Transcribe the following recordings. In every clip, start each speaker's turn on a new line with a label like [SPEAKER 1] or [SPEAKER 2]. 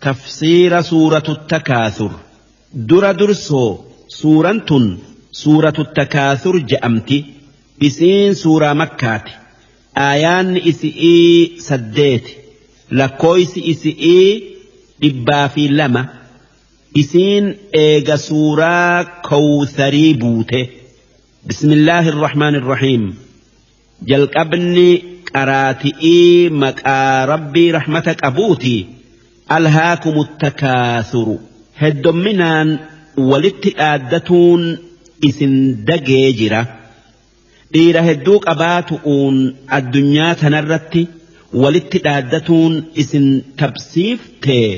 [SPEAKER 1] Tafsiira suuratu takaasur. Dura dursoo suuraan tun suuratu takaasur je'amti. Isiin suuraa makkaati. Aayaanni isi'ii 8, lakkooysi isi'ii 102. Isiin eega suuraa kawtharii buute. Bismillaahi irrahmaan irrahiim. Jalqabni qaraati'ii maqaa rabbii rahmata qabuuti. Alhaakumu takaasuru, heddomminaan walitti dhaaddatuun isin dagee jira. Dhiira hedduu qabaatu'uun addunyaa tanarratti walitti dhaaddatuun isin tabsiiftee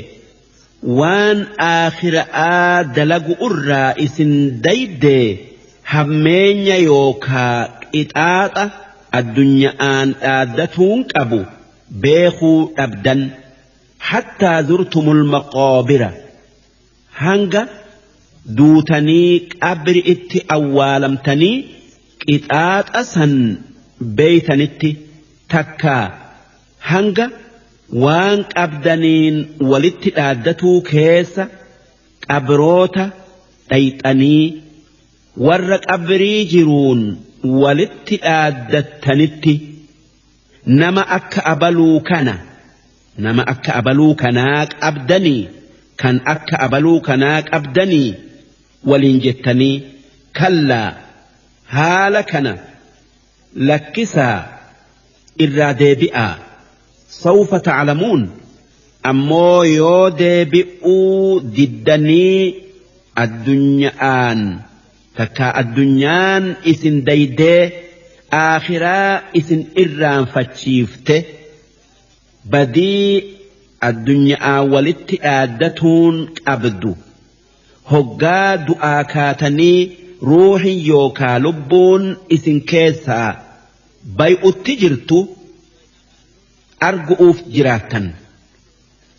[SPEAKER 1] waan aakhira'aa dalagu irraa isin daydee hammeenya yookaa qixaaxa addunya'aan dhaaddatuun qabu beekuu dhabdan. Hattaa zurtumul maqaabira, hanga duutanii qabri itti awwaalamtanii qixaaxa san beeytanitti, takkaa hanga waan qabdaniin walitti dhaaddatuu keessa qabroota dhayxanii warra qabrii jiruun walitti dhaaddattanitti. Nama akka abaluu kana, nama akka abaluu kanaa qabdanii, kan akka abaluu kanaa qabdanii waliin jettanii. Kallaa, haala kana lakkisaa, irraa deebi'aa. Sawfa ta'lamuun, ammoo yoo deebi'uu diddanii addunyaan takkaa addunyaan isin daydee aakhiraa isin irraanfachiifte, badii addunyaa walitti dhaaddatuun qabdu hoggaa du'aa kaatanii ruuhin yookaa lubbuun isin keessaa bay'utti jirtu argu'uuf jiraattan.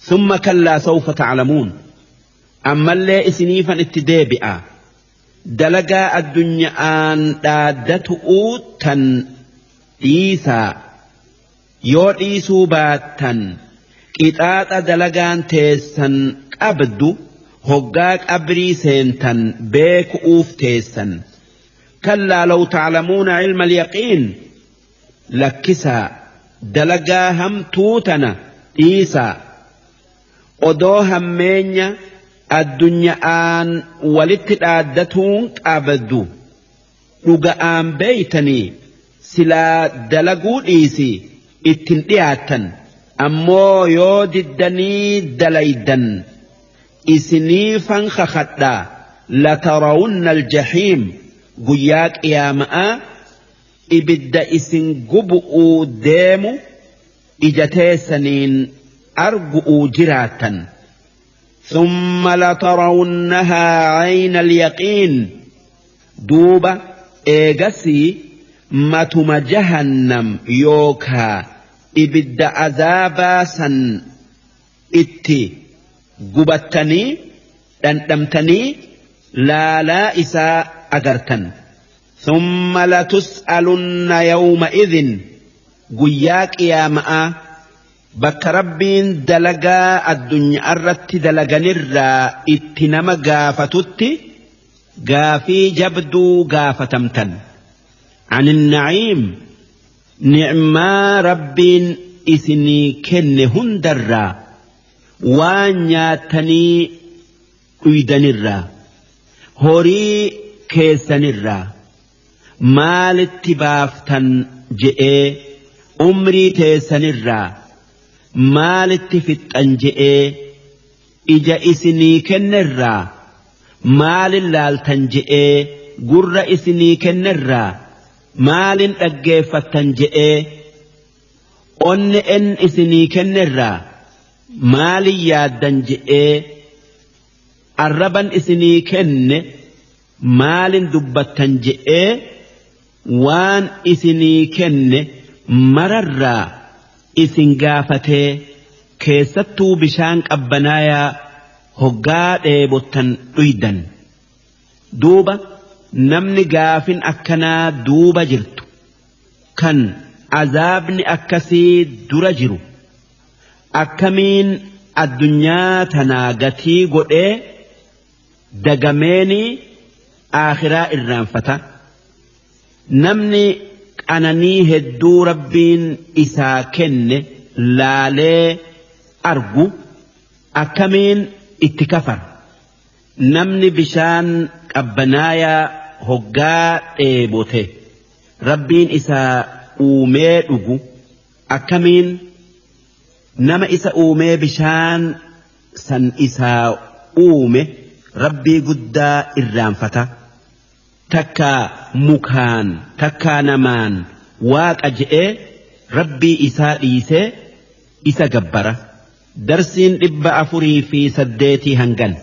[SPEAKER 1] Summa kallaa sawfa ta'lamuun, ammallee isiniifan itti deebi'a. Dalagaa addunyaan dhaaddatu'uu tan dhiisaa. Yoo dhiisuu baattan qixaaxa dalagaan teessan qabdu hoggaa qabrii seentan beeku'uuf teessan. Kallaa law ta'lamuuna ilma alyaqiin, lakkisaa, dalagaa hamtuu tana dhiisaa. Odoo hammeenya addunyaan walitti dhaaddatuun qabdu dhuga'aan beeytanii silaa dalaguu dhiisi ittin dhiyaattan. Ammoo yoo diddanii dalaydan isiniifan kakadhaa, latarawunna aljahiim, guyyaa qiyaama'aa ibidda isin gubu'uu deemu ija teessaniin argu'uu jiraattan. Thumma latarawunnahaa ayna alyaqiin, duuba eegasii matuma jahannam yookaa ibidda azaabaa san itti gubattanii dhandhamtanii laalaa isaa agartan. Thumma latus'alunna yawma idhin, guyyaa qiyaama'aa bakka rabbiin dalagaa addunyaa irratti dalaganirraa itti nama gaafatutti gaafii jabduu gaafatamtan. Anin na'iim, ni'maa rabbiin isinii kenne hundarraa, waan nyaattanii dhuydanirraa, horii keessanirraa maalitti baaftan je'ee, umrii teessanirraa maalitti fixxan je'ee, ija isinii kennerraa maalin laaltan je'ee, gurra isinii kennerraa maalin dhaggeeffattan je'ee, onne en isinii kennerraa maalin yaaddan je'ee, arraban isinii kenne maalin dubbattan je'ee, waan isinii kenne mararraa isin gaafatee, keessattuu bishaan qabbanaayaa hoggaa dheebottan dhuydan. Duuba namni gaafin akkanaa duuba jirtu, kan azaabni akkasii dura jiru, akkamiin Addunyaa tanaa gatii godhee dagameenii aakhiraa irraanfata. Namni qananii hedduu Rabbiin isaa kenne laalee argu akkamiin itti kafara? Namni bishaan qabbanaayaa hoggaa dheebote Rabbiin isaa uumee dhugu akkamiin nama isa uumee bishaan san isaa uume Rabbii guddaa irraanfata? Takkaa mukaan takkaa namaan waaqa je'ee Rabbii isaa dhiisee isa gabbara. Darsiin 408 hangan.